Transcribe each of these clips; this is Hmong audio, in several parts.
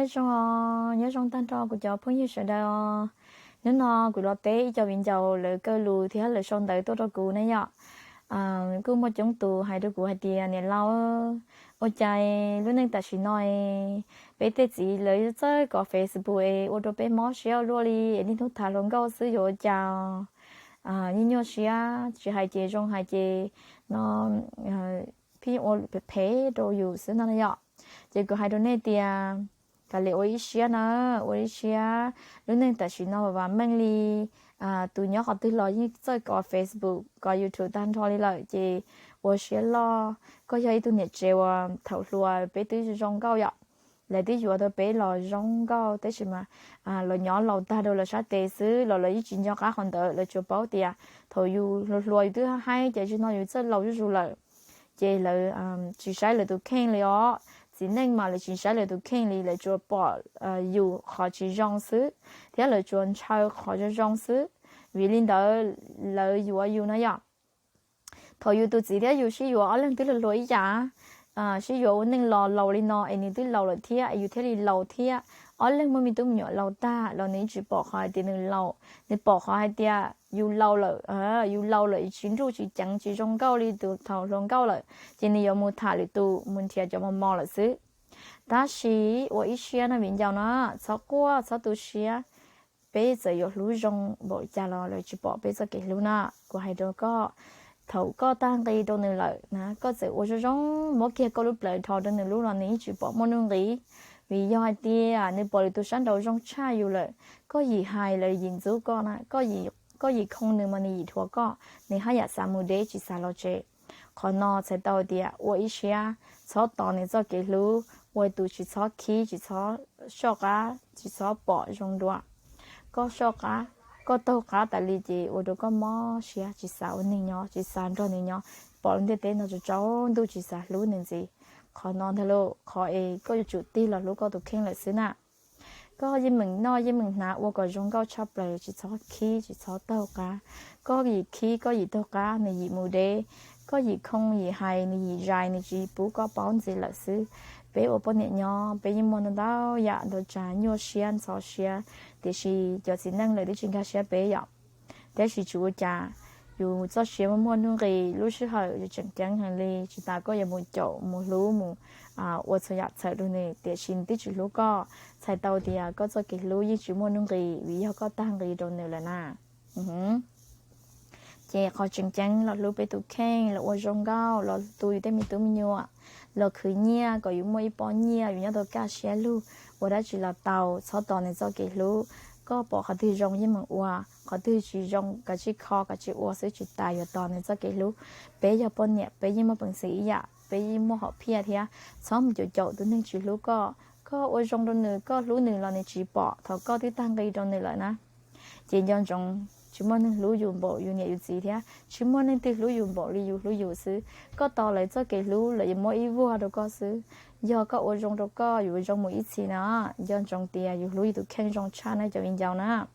Nyob zoo os, nyob zoo tag nrho kuv cov phooj ywg sawv daws os. Hnub no kuv los teb ib co viv ncaus lawv kaw lus thiab lawv sau ntawv tuaj rau kuv ne yom. Kuj muaj coob tus hais rau kuv hais tias niam laus, ua cas lub neej tam sim no peb tej txiv lawv txawj kov Facebook es ua rau peb mob siab ua luaj li, niaj hnub tham hluas nkauj xwb yuav ua cas, nyuaj nyuaj siab, tsis hais ces zoo hais ces no pheej ua phem phem rau yus xwb no na yom. Ces kuv hais rau nej tias kav liam ua ib siab na, ua ib siab. Lub neej tam sim no vam meej li, tus nyob qhov twg los yeej txawj kov Facebook kov YouTube tag nrho li lawm ces ua siab loj. Koj yog ib tug niam tsev uas thaum hluas peb twb zoo nkauj yom, lawv twb yuav tau peb los zoo nkauj tab sis mas los nyob laus tag rau lawv sab tes xwb los lawv yeej tsis nco qab qhov ntawd, lawv tsuas paub tias thaum yus hluas hluas yus twb haib haib ces zaum no yus txawj laus zuj zus lawm. Ces lawv tsis saib lawv tus kheej li os. Txiv neej mas lawv tsis saib lawv tus kheej li, lawv tsuas pom yus qhov tsis zoo xwb thiab lawv tsuas ntshaw qhov zoo zoo xwb. Vim li ntawd lawv yuav yus no yom. Thaum yus tus txiv thiab yus sib yuav ob leeg twb hluas hluas ib yam, sib yuav ua neej los laus li no es nws twb laus lawm thiab es yus thiaj li laus thiab. Ob leeg muaj me tub me nyuam laus tag los nws yeej tsis pom qhov hais tias nws laus, nws pom qhov hais tias yus laus lawm, yus laus lawm tsis nruj tsis ceev tsis zoo nkauj li tus thaum hluas nkauj lawm, ces nws yuav mus tham lwm tus mus nrhiav cov mos mos lawm xwb. Tab sis ua ib siab no viv ncaus no, txhob quaj txhob tu siab. Peb txawm yuav hlub zoo npaum cas los lawv tsis pom peb txoj kev hlub na. Kuv hais rau koj, thaum koj tag nqi rau nws lawm na, koj txawm ua zoo zoo muab kiag koj lub plawv dhos rau nws lub los nws yeej tsis pom muaj nuj nqis. Vim yog hais tias nws pom lwm tus sab nraud zoo tshaj yus lawm. Koj yim hais los yim ntxub koj na, koj yim khoo nws mas nws yim dhuav koj, nws haj yam xav mus deb tsis xav los tsev. Qhov no txhais tau tias ua ib siab, txhob tos nws txoj kev hlub, ua tus tsis txhob khib tsis txhob soj qab tsis txhob pom zoo dua. Koj soj qab, koj taug qab tas li ces ua rau koj mob siab tsis xav ua neeg nyob tsis xav nrog nws nyob, pom lub ntiaj teb no tsaus ntuj tsis xav hlub nws ntxiv. Qhov no ntag lauj, qhov es koj yuav tsum tig los hlub koj tus kheej lawm xwb na. Koj yeej meem noj yeej meem hnav ua kom zoo nkauj tshaj plaws, tsis txhob khib tsis txhob taug qab. Koj yim khib koj yim taug qab nws yim mus deb, koj yim khoo yim hais nws yim zais nws tsis pub koj paub ntxiv lawm xwb. Peb ua poj niam nyob peb yeej muaj ntau ntau yam ntau tsav nyuaj siab ntxhov siab, tiam sis cov txiv neej lawv twb tsis nkag siab peb yom. Tab sis tsis ua cas, yus txoj sia muaj muaj nuj nqis, lub sij hawm yus tseem ceeb heev li, tsis tas koj yuav mus caum mus hlub mus ua txhua yam txhawm rau nws tiam sis nws twb tsis hlub koj, txhais tau tias koj txoj kev hlub yeej tsis muaj nuj nqis vim yog koj tag nqi rau nws lawm na. Ces qhov tseem ceeb los hlub peb tus kheej, los ua zoo nkauj, los tu yus tej me tub me nyuam, los khwv nyiaj kom yus muaj ib pob nyiaj yus nyob tau kaj siab lug, ua dab tsi los tau, txhob tos nws txoj kev hlub. Koj pom qhov twg zoo yeej meem ua, qhov twg tsis zoo kav tsij kho kav tsij ua xwb, tsis tas yuav tos nws txoj kev hlub. Peb yog poj niam peb yeej muaj peev xwm ib yam, peb yeej muaj hom phiaj thiab. Txhob mus caum caum tus neeg tsis hlub koj. Koj ua zoo rau nws, koj hlub nws los nws tsis pom thaum koj twb tag nqi rau nws lawm na. Ces nco ntsoov, tsis muaj neeg hlub yus npaum yus niam yus txiv thiab tsis muaj neeg twg hlub yus npaum li yus hlub yus xwb. Koj tos lawv txoj kev hlub lawv yuav muab ib vuag rau koj xwb. Yog koj ua zoo rau koj, yus zoo mus ib txhis na, nco ntsoov tias yus hlub yus tus kheej zoo tshaj na cov viv ncaus na.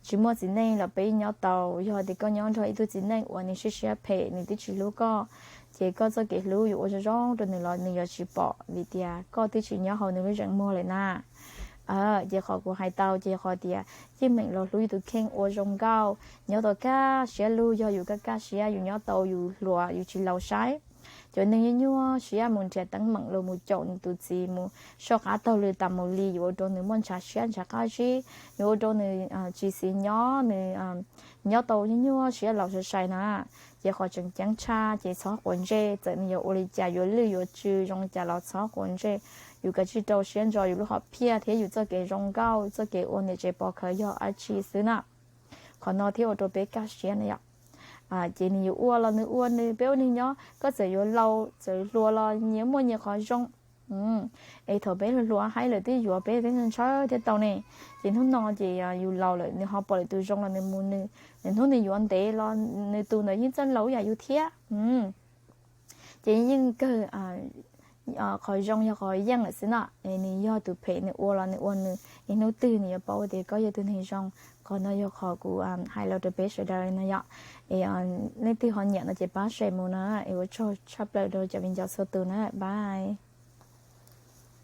Tsis muaj txiv neej los peb nyob tau, yog tias koj nyob nrog ib tug txiv neej uas nws siab siab phem nws twb tsis hlub koj, ces koj txoj kev hlub yuav ua zoo zoo rau nws los nws yuav tsis pom vim tias koj twb tsis nyob hauv nws lub zeem muag lawm na. Ces qhov kuv hais tau ces qhov tias yeej meem los hlub yus tus kheej, ua zoo nkauj, nyob tau kaj siab lug, yog yus kaj kaj siab yus nyob tau yus hluas yus tsis laus saib. Cov neeg nyuaj nyuaj siab mus nrhiav teeb meem los mus caum nws tus txiv mus soj qab taug lw tas mus li, yuav ua rau nws muaj ntshav siab ntshav qab zib, yuav ua rau nws tsis xis nyob, nws nyob tau nyuaj nyuaj siab laus sai sai na. Ces qhov tseem ceeb tshaj ces txhob quav ntsej, txawm nws yuav ua li cas yuav lwj yuav tsw zoo li cas los txhob quav ntsej. Yus kav tsij rau siab ntso yus lub hom phiaj thiab yus txoj kev zoo nkauj, txoj kev ua niam tsev pov khawv yog dab tsi xwb na. Qhov no thiaj ua rau peb kaj siab na yom. Ces nws yuav ua los nws ua nws, peb ua neeg nyob, koj txawm yuav laus txawm hluas los nyias muaj nyias qhov zoo. Es thaum peb hluas hluas haib lawm twb yuav peb twb ntshaw thiab tau ne. Ces hnub no ces yus laus lawm nws ho pom lwm tus zoo los nws mus nws, hnub nws yuav ntev los nws tus ntawd yeej txawj laus ib yam yus thiab. Ces yeej kawg qhov zoo yog qhov yeej lawm xwb na. Nws yog tus phem nws ua los nws ua nws, ib hnub twg nws yuav paub tias koj yog tus neeg zoo. Qhov no yog qhov kuv hais los rau peb sawv daws no yom. Es leej twg ho nyiam no ces pab share mus na, es ua tsaug tshaj plaws rau cov viv ncaus txhua tus na, bye.